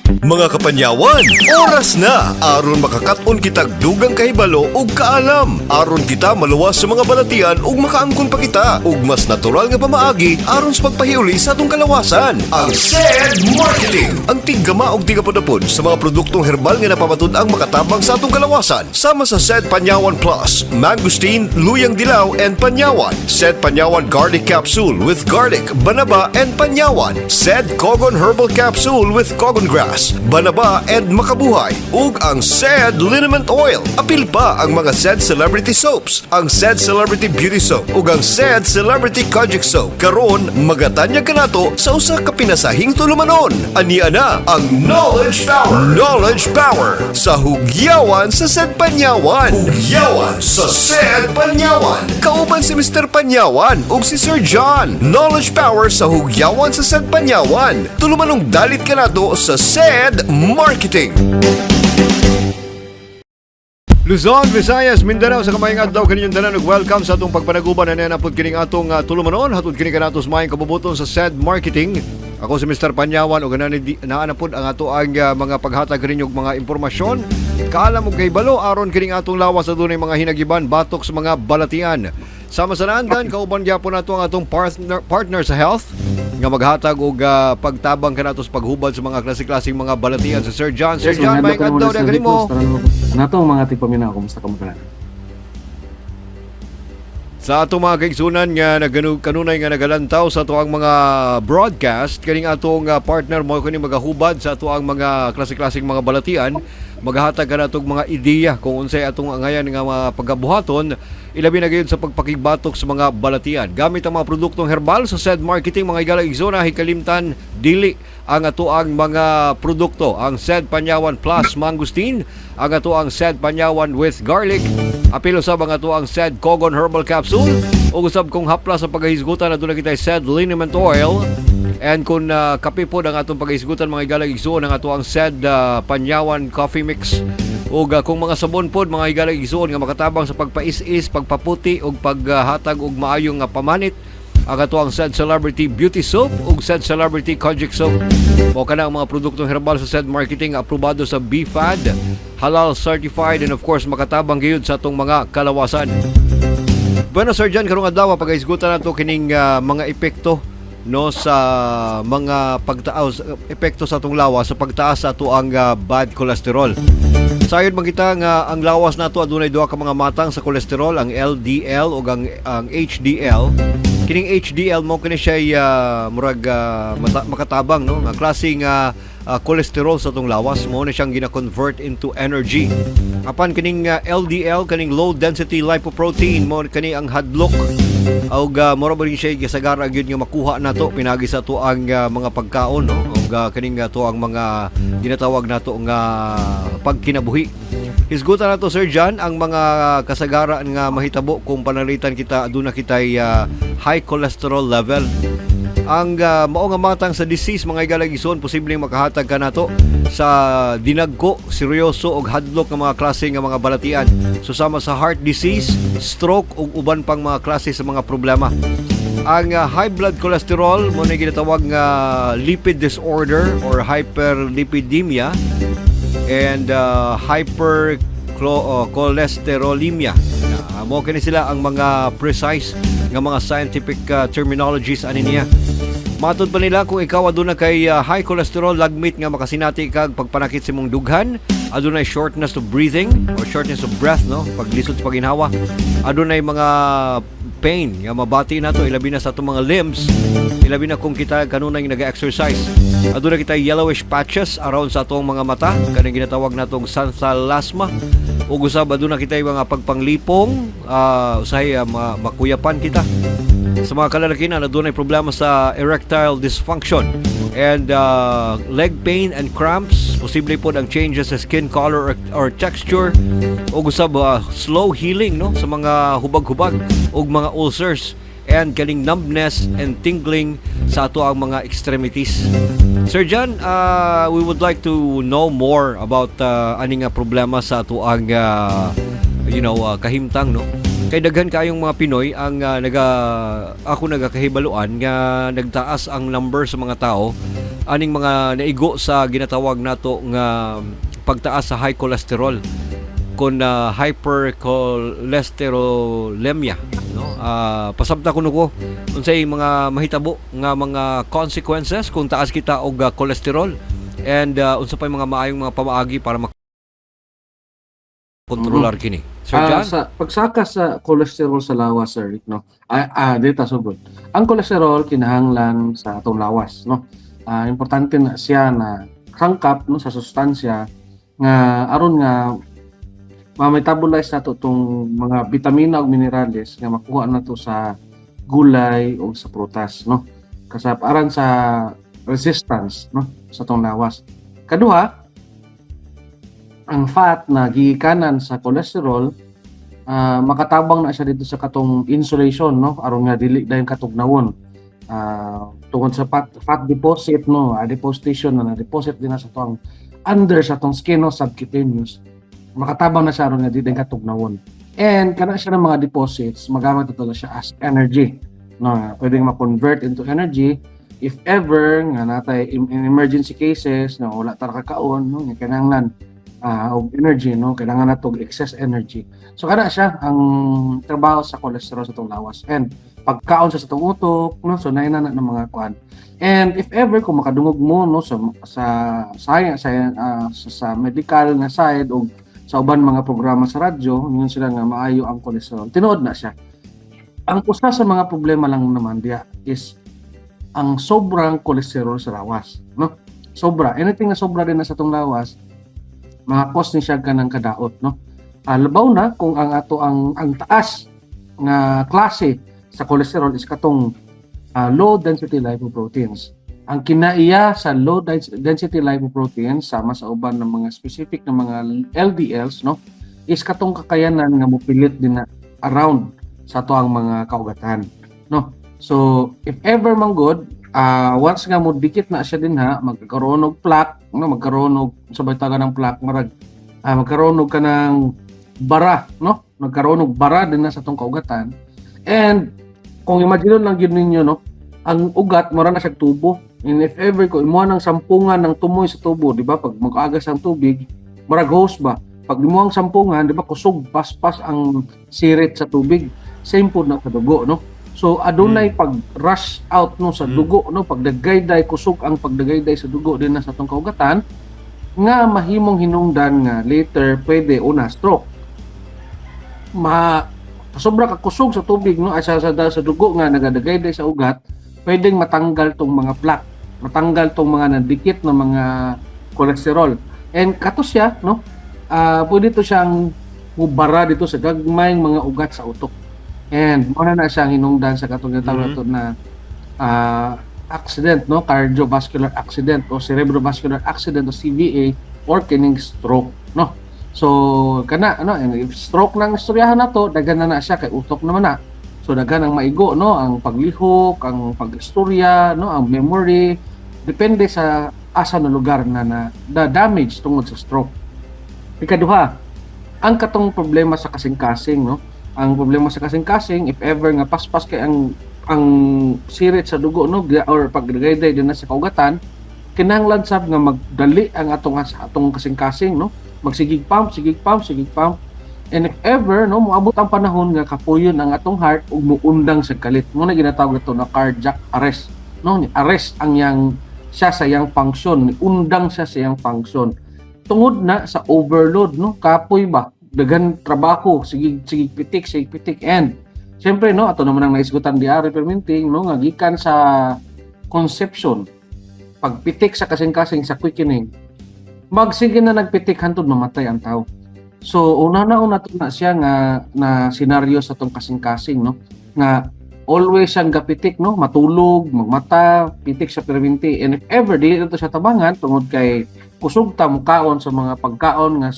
Mga kapanyawan, oras na aron makakat-on kitag dugang kahibalo ug kaalam. Aron kita maluwas sa mga balatian ug makaangkon pa kita ug mas natural nga pamaagi aron sa pagpahiuli sa atong kalawasan. Ang SED Marketing, ang tiggama og tigapudapod sa mga produktong herbal nga napamatud-ang makatabang sa atong kalawasan. Sama sa SED Panyawan Plus, Mangosteen, Luyang Dilaw and Panyawan. SED Panyawan Garlic Capsule with garlic, banaba and panyawan. SED Kogon Herbal Capsule with kogon grass, banaba and makabuhay. Ug ang SED Liniment Oil. Apil pa ang mga SED Celebrity Soaps, ang SED Celebrity Beauty Soap ug ang SED Celebrity Kojic Soap. Karon magatanyag kanato sa usa ka pinasahing tulumanon. Ania na ang Knowledge Power. Knowledge Power sa Hugyawan sa SED Panyawan. Hugyawan sa SED Panyawan. Kauban si Mr. Panyawan ug si Sir John. Knowledge Power sa Hugyawan sa SED Panyawan. Tulumanong dalit kanato sa SED Marketing. Luzon, Visayas, Mindanao, sa kamayong adlaw kaninyong tanan ug welcome sa atong pagpanaguban na napod kining atong tulumanon hatod kini kanato sa maayong kabubuton sa SED Marketing. Ako si Mr. Panyawan ug naa na pod ang ato ang mga paghatag kaninyo og mga impormasyon. Kaalam ug kahibalo aron kining atong lawas adunay mga hinagiban batok sa mga balatian. Sama sa naandan, kauban gyapon nato ang atong partner sa health nga maghatag og pagtabang kanato sa paghubad sa mga klase-klaseng mga balatian, sa Sir John. Sir John, maayong adlaw na kanimo. Nato mga tigpaminaw, kumusta ka mo tanan? Sa atong mga kaigsunan nga naganu kanunay nga nagalantaw sa ato ang mga broadcast, kaning atong partner mo kini magahubad sa ato ang mga klase-klaseng mga balatian, maghatag kanatong mga ideya kung unsay atong angayan nga mga pagabuhaton, ilabi na gayud sa pagpakigbatok sa mga balatian. Gamit ang mga produktong herbal sa SED Marketing, mga higala igsoon, hikalimtan dili ang ato ang mga produkto, ang SED Panyawan Plus Mangosteen, ang ato ang SED Panyawan with Garlic, apil usab ang ato ang SED Kogon Herbal Capsule, ug usab kung hapla sa pagkahisgutan, aduna kita SED Liniment Oil. And kung kape po ang atong pagkahisgutan, mga higalang igsuon, ang ato ang SED Panyawan Coffee Mix. Ug kung mga sabon pod, mga higalang igsuon, nga makatabang sa pagpais-is, pagpaputi ug paghatag og maayong nga pamanit, ang ato ang SED Celebrity Beauty Soap ug SED Celebrity Kojic Soap. Mao kana ang mga produktong herbal sa SED Marketing, aprobado sa BFAD, halal certified and of course makatabang gyud sa atong mga kalawasan. Bueno, Sir John, karong adlaw pagahisgutan nato kining mga epekto, no, sa mga pagtaas, epekto sa atong lawas sa pagtaas sa ato ang bad cholesterol. Sayod man kita nga ang lawas nato adunay duha ka mga matang sa kolesterol, ang LDL ug ang HDL. Kining HDL mo kini siya murag makatabang, no, nga klase nga cholesterol sa atong lawas mo na siyang gina-convert into energy. Apan kining LDL, kaning low density lipoprotein, mo kani ang hadlok og mura ba rin siya gisagara gyud nga makuha nato pinagi sa ato ang mga pagkaon, no, ug kaning ato ang mga ginatawag nato nga pagkinabuhi. Hisgutan nato, Sir John, ang mga kasagaran nga mahitabo kung pananglitan kita aduna kitay high cholesterol level. Ang mao nga matang sa disease, mga higalang igsoon, posibleng makahatag ka nato sa dinagko, seryoso og hadlok nga mga klase nga mga balatian. So sama sa heart disease, stroke ug uban pang mga klase sa mga problema. Ang high blood cholesterol mo na ginatawag nga lipid disorder or hyperlipidemia and hypercholesterolemia. Mo kini sila ang mga precise nga mga scientific terminologies ani niya. Matod pa nila, kung ikaw aduna kay high cholesterol, lagmit nga makasinati kag pagpanakit sa imong dughan, adunay shortness of breathing or shortness of breath, no, paglisod sa paginhawa. Adunay mga pain nga mabati nato ilabi na sa atong mga limbs, ilabi na kung kita kanunay naga-exercise. Aduna kita yellowish patches around sa atong mga mata, kaning ginatawag natong xanthelasma. Ug usab aduna kita mga pagpanglipong, usahay makuyapan kita. Sa mga kalalakihan, adunay problema sa erectile dysfunction and leg pain and cramps, posible pod ang changes sa skin color or texture ug usab slow healing, no, sa mga hubag-hubag ug mga ulcers and kaning numbness and tingling sa ato ang mga extremities. Sir John, we would like to know more about ani nga problema sa ato ang kahimtang, no? Kay daghan kayong mga Pinoy ang naga ako nagakahibaluan nga nagtaas ang number sa mga tao Aning mga naigo sa ginatawag nato nga pagtaas sa high cholesterol kon hypercholesterolemia, no? Pasabta kuno ko unsay mga mahitabo nga mga consequences kung taas kita og cholesterol and unsa pay mga maayong mga pamaagi para makontrolar kini, Sir John? Sa pagsaka sa cholesterol sa lawas, Sir Rick, no. Dito sugod. Ang cholesterol kinahanglan sa atong lawas, no. Importante na siya na sangkap, no, sa sustansya nga aron nga ma-metabolize nato tong mga bitamina ug minerales nga makuha nato sa gulay o sa prutas, no. Kasap aran sa resistance, no, sa atong lawas. Kaduha, ang fat na gigikanan sa cholesterol, makatabang na siya dito sa katong insulation, no, aron nga dili dayon katugnawon tungod sa fat deposit, no, adipose tissue na na-deposit din na sa atong under sa atong skin, no, subcutaneous. Makatabang na siya aron nga dili dayon katugnawon, and kana siya ng mga deposits magamit ito na siya as energy, no, pwedeng ma-convert into energy if ever nga natay in emergency cases na wala ta kakaon, no, nga kinahanglan og energy, no, kailangan nato og excess energy. So kana siya ang trabaho sa cholesterol sa atong lawas and pagkaon sa atong utok, no. So naina na ng mga kuan. And if ever kung makadungog mo, no, sa science sa medical nga side o sa uban mga programa sa radyo, ingon sila nga maayo ang cholesterol. Tinuod na siya. Ang usa sa mga problema lang naman diya is ang sobrang cholesterol sa lawas, no. Sobra, anything na sobra din na sa atong lawas, mga cause ni siya kanang kadaot, no. Labaw na kung ang ato ang taas nga klase sa cholesterol is katong low density lipoproteins. Ang kinaiya sa low density lipoproteins sama sa uban ng mga specific na mga LDLs, no, is katong kakayanan nga mopilit din na around sa ato ang mga kaugatan, no. So if ever man good, once nga mo dikit na siya din ha, magkaroon og plaque, no, magkaroon og sabay taga ng plaque, marag magkaroon og kanang bara, no, nagkaroon og bara din na sa atong kaugatan. And kung imagine lang gyud ninyo, no, ang ugat mura na siya tubo. And if ever ko imo nang sampungan ng tumoy sa tubo, di ba, pag mag-agas ang tubig, murag hose ba, pag imo ang sampungan, di ba, kusog, paspas ang sirit sa tubig. Same po na sa dugo, no. So adunay pag rush out, no, sa dugo, no, pagdagayday, kusog ang pagdagayday sa dugo din na sa atong kaugatan nga mahimong hinungdan nga later pwede una stroke. Ma sobra ka kusog sa tubig, no, ay sa dugo nga nagadagayday sa ugat, pwedeng matanggal tong mga plaque, matanggal tong mga nadikit na mga cholesterol. And kato siya, no, pwede to siyang mubara dito sa gagmayng mga ugat sa utok. And mao na siyang hinungdan sa katong ginatawag nato na accident, no, cardiovascular accident o cerebrovascular accident o CVA or kining stroke, no. So kana ano, and if stroke lang istoryahan nato, daghan na na siya kay utok naman na. So daghan ang maigo, no, ang paglihok, ang pag-istorya, no, ang memory, depende sa asa na lugar na na, na damage tungod sa stroke. Ikaduha, ang katong problema sa kasing-kasing, no. Ang problema sa kasing-kasing, if ever nga paspas kay ang sirit sa dugo, no, or pagdagayday din na sa kaugatan, kinahanglan sab nga magdali ang atong atong kasing-kasing, no, magsigig pump, sigig pump, sigig pump. And if ever, no, moabot ang panahon nga kapuyon ang atong heart ug muundang sa kalit mo na ginatawag ito na cardiac arrest, no. Ni arrest ang yang siya sa iyang function, ni undang siya sa iyang function tungod na sa overload, no. Kapoy ba, daghan trabaho, sige sige pitik, sige pitik. And siyempre, no, ato naman ang naisgutan di ari perminting, no, nga gikan sa conception, pagpitik sa kasing-kasing sa quickening, magsige na nagpitik hantod mamatay ang tao. So una na una to na siya nga na senaryo sa tong kasing-kasing, no, nga always siyang gapitik, no, matulog, magmata, pitik sa perminti. And if ever dili to siya tabangan tungod kay kusog ta mukaon sa mga pagkaon nga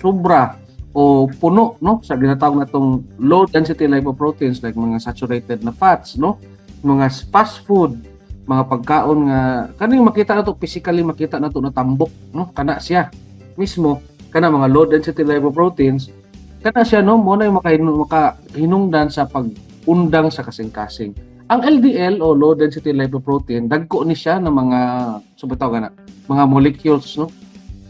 sobra o puno, no, sa ginatawag natong low density lipoproteins like mga saturated na fats, no, mga fast food, mga pagkaon nga kaning makita nato physically, makita nato na tambok, no, kana siya mismo, kana mga low density lipoproteins, kana siya, no, mo na yung makahinungdan sa pag-undang sa kasing-kasing. Ang LDL o low density lipoprotein, dagko ni siya ng mga subitaw na mga molecules, no,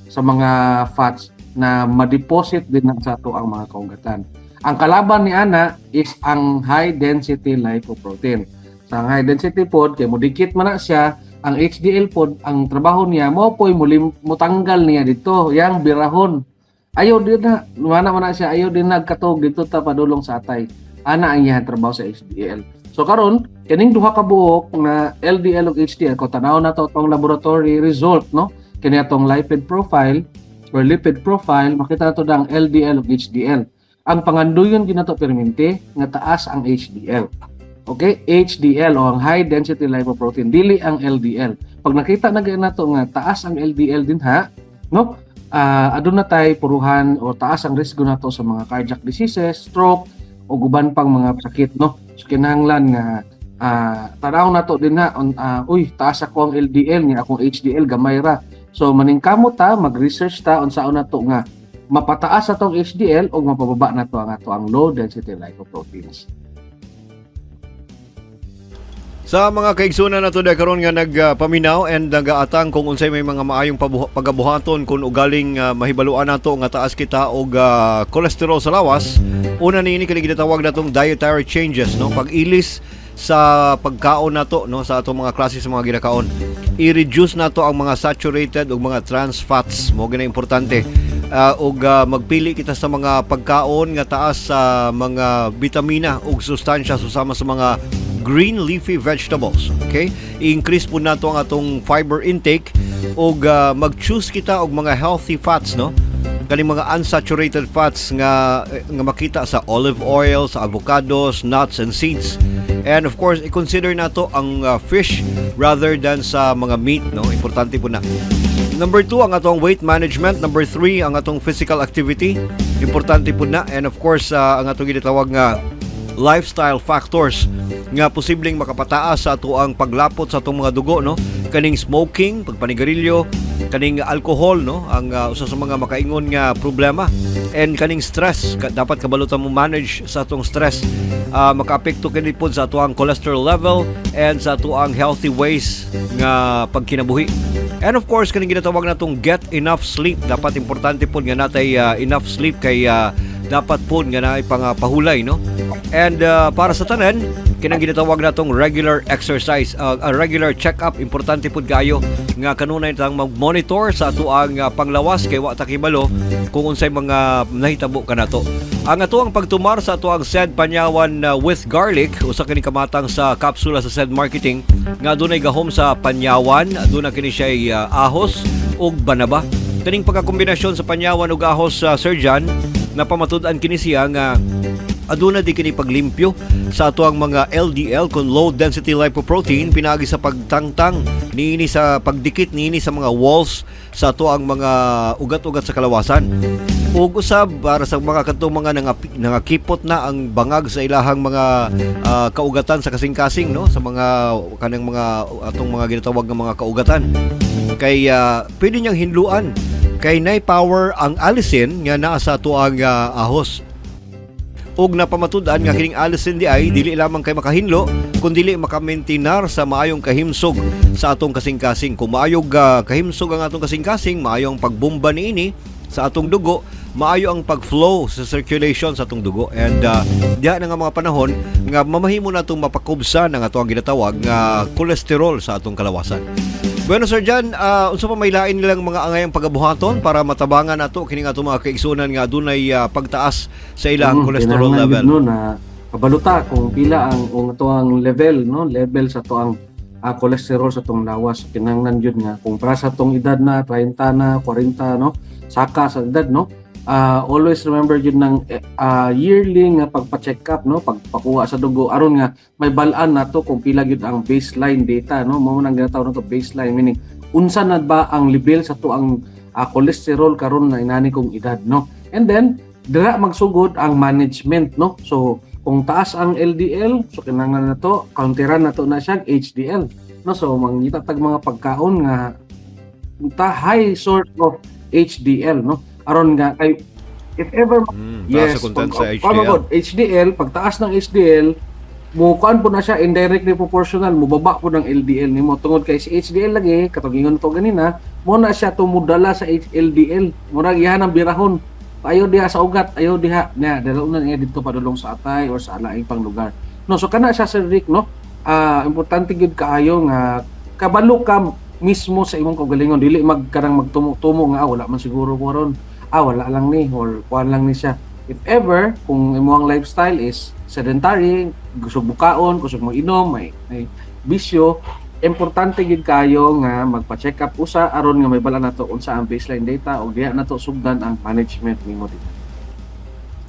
sa mga fats na ma-deposit din na sa ato ang mga kaugatan. Ang kalaban ni ana is ang high density lipoprotein. Sa ang high density pod kay modikit man na siya, ang HDL pod ang trabaho niya mo po'y mulim mutanggal niya dito, yang birahon. Ayaw din na, mana man na siya, ayaw din nagkatog dito ta padulong sa atay. Ana ang iyang trabaho sa HDL. So karon kining duha ka buok na LDL ug HDL, kung tanaw na to atong laboratory result, no, kini atong lipid profile or lipid profile, makita nato ang LDL ug HDL. Ang pangandoyon ginato permente nga taas ang HDL. Okay, HDL o ang high density lipoprotein, dili ang LDL. Pag nakita na gyud nato nga taas ang LDL din ha, no? Aduna tay puruhan o taas ang risgo nato sa mga cardiac diseases, stroke o uban pang mga sakit, no? So kinahanglan nga tanaw nato din ha on, uy, taas ako ang LDL nga akong HDL gamay ra. So maningkamot ta, mag-research ta unsaon nato nga mapataas atong HDL o mapababa nato ang ato ang low density lipoproteins. Sa mga kaigsunan nato dahil karon nga nagpaminaw and nagaatang kung unsay may mga maayong pagabuhaton kung ugaling mahibaluan nato nga taas kita og cholesterol sa lawas, una niini kini ginatawag natong dietary changes, no, pag-ilis sa pagkaon nato, no, sa atong mga klase sa mga ginakaon. I-reduce nato ang mga saturated ug mga trans fats mo gina importante. Ug magpili kita sa mga pagkaon nga taas sa mga bitamina ug sustansya susama sa mga green leafy vegetables. Okay? I-increase po nato ang atong fiber intake ug mag-choose kita og mga healthy fats, no? Kaning mga unsaturated fats nga makita sa olive oil, sa avocados, nuts and seeds. And of course, i-consider nato ang fish rather than sa mga meat, no? Importante po na. Number 2, ang atong weight management. Number 3, ang atong physical activity. Importante po na. And of course, ang atong ginatawag nga lifestyle factors nga posibleng makapataas sa ato ang paglapot sa atong mga dugo, no, kaning smoking, pagpanigarilyo, kaning alcohol, no, ang usa sa mga makaingon nga problema, and kaning stress. Dapat kabalutan mo manage sa atong stress. Makaapekto kini pod sa ato ang cholesterol level and sa ato ang healthy ways nga pagkinabuhi. And of course, kaning ginatawag natong get enough sleep. Dapat importante pod nga natay enough sleep kay dapat pod nga naay pangapahulay, no? And para sa tanan, kinang ginatawag natong regular exercise, a regular check-up, importante pud kayo nga kanunay tang mag-monitor sa ato ang panglawas kay wa ta kibalo kung unsay mga nahitabo kanato. Ang ato ang pagtumar sa ato ang SED Panyawan with garlic, usa kini kamatang sa kapsula sa SED Marketing nga adunay gahom sa panyawan, aduna kini siya ahos ug banaba. Kaning pagkakombinasyon sa panyawan ug ahos sa Sir John, napamatud-an kini siya nga aduna di kini paglimpyo sa ato ang mga LDL kon low density lipoprotein pinaagi sa pagtangtang niini sa pagdikit niini sa mga walls sa ato ang mga ugat-ugat sa kalawasan. Ug usab para sa mga kadtong mga nangakipot na ang bangag sa ilahang mga kaugatan sa kasing-kasing, no, sa mga kanang mga atong mga ginatawag nga mga kaugatan kay pwede niyang hinluan kay nay power ang allicin nga naa sa ato ang ahos. Ug napamatud-an nga kining allicin di ay dili lamang kay makahinlo kundili makamentainar sa maayong kahimsog sa atong kasing-kasing. Kung maayog kahimsog ang atong kasing-kasing, maayo ang pagbomba niini sa atong dugo, maayo ang pag-flow sa circulation sa atong dugo. And diha na nga mga panahon nga mamahimo natong mapakubsan ang ato ang ginatawag nga kolesterol sa atong kalawasan. Bueno, Sir John, unsa pa may lain nilang mga angayang pagabuhaton para matabangan nato kining atong mga kaigsunan nga adunay pagtaas sa ilang cholesterol Kinahanglan level? Gid, no, na kabaluta kung pila ang kung ato ang level, no, level sa ato ang cholesterol sa atong lawas. Kinahanglan gyud nga kung para sa atong edad na 30 na, 40, no, saka sa edad, no, always remember gyud ng yearly nga pagpa-check up, no, pagpakuha sa dugo aron nga may bal-an nato kung pila gyud ang baseline data, no. Mao nang ginatawag nato baseline, meaning unsa na ba ang level sa ato ang cholesterol karon na inani kong edad, no. And then dira magsugod ang management, no. So kung taas ang LDL, so kinahanglan nato counteran nato na siya HDL, no. So mangita tag mga pagkaon nga ta high source of HDL, no, aron nga kay if ever Taas sa content sa pag, HDL. HDL, pagtaas ng HDL, Mo kuan po na siya, indirectly proportional, mobaba po ng LDL nimo tungod kay si HDL lagi, katong ingon to ganina, mo na siya tumudala sa LDL. Murag iyahan ang birahon. Ayo diha sa ugat, ayo diha nya dalo na niya didto padulong sa atay or sa laing pang lugar. No, so kana siya, Sir Rick, no. Ah, importante gyud kaayo nga kabalo ka mismo sa imong kaugalingon, dili magkarang magtumo-tumo nga, "Ah, wala man siguro ko ron. Ah, wala lang ni or kuan lang ni siya." If ever kung imong lifestyle is sedentary, kusog bukaon, kusog mo inom, may bisyo, importante gid kayo nga magpa-check up usa aron nga may bala nato unsa ang baseline data ug diha nato sugdan ang management nimo dito.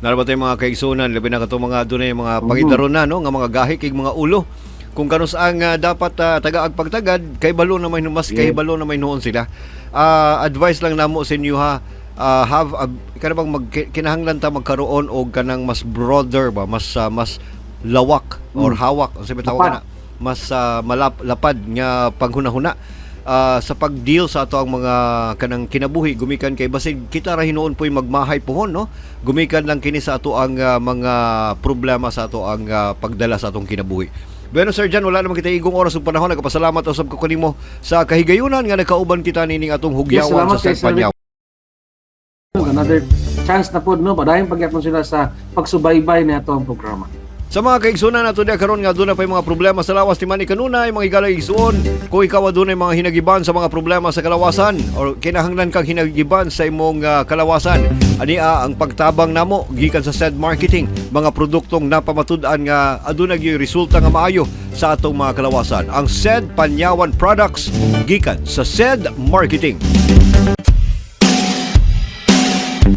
Nara ba tayo mga kaigsunan, labi na katong mga dunay mga pangidaron na, no, nga mga gahi kig mga ulo. Kung kanus ang dapat tagaag pagtagad, kay balo na may mas kay balo na may noon sila. Advice lang namo sa inyo ha, have a, kana bang mag, kinahanglan ta magkaroon og kanang mas broader ba, mas lawak or hawak, unsa ba tawag Lapad. Na mas lapad nga panghunahuna sa pag-deal sa ato ang mga kanang kinabuhi gumikan kay basig kita ra hinuon po'y magmahay pohon, no, gumikan lang kini sa ato ang mga problema sa ato ang pagdala sa atong kinabuhi. Bueno, Sir John, wala naman kita igong oras ug panahon. Nagpasalamat usab ko kanimo sa kahigayunan nga nakauban kita nining atong Yes, hugyawan salamat sa kay Sir Panyaw. Another chance na pod, no, padayon pagyapon sila sa pagsubaybay ni atong programa. Sa mga kaigsunan nato diya karon nga aduna pay mga problema sa lawas ti man kanunay, mga higala igsuon, kung ikaw adunay mga hinagiban sa mga problema sa kalawasan or kinahanglan kang hinagiban sa imong kalawasan, ania ang pagtabang namo gikan sa SED Marketing, mga produktong napamatud-an nga aduna gyud resulta nga maayo sa atong mga kalawasan, ang SED Panyawan products gikan sa SED Marketing.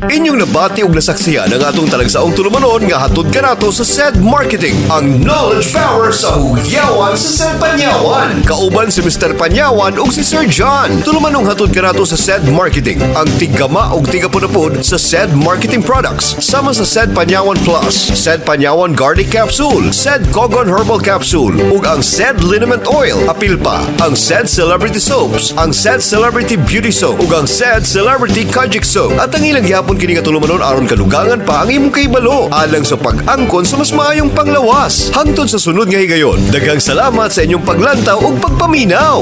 Inyong nabati og nasaksihan ang atong talagsaong tulumanon nga hatod kanato sa SED Marketing, ang knowledge power sa hugyawan sa SED Panyawan. Kauban si Mr. Panyawan ug si Sir John. Tulumanong hatod kanato sa SED Marketing, ang tiggama ug tigapunapod sa SED Marketing products. Sama sa SED Panyawan Plus, SED Panyawan Garlic Capsule, SED Kogon Herbal Capsule, ug ang SED Liniment Oil. Apil pa ang SED Celebrity Soaps, ang SED Celebrity Beauty Soap, ug ang SED Celebrity Kojic Soap. At ang ilang gihapon kini nga tulumanon aron kadugangan pa ang imong kahibalo alang sa pag-angkon sa mas maayong panglawas. Hangtod sa sunod nga higayon, daghang salamat sa inyong paglantaw ug pagpaminaw.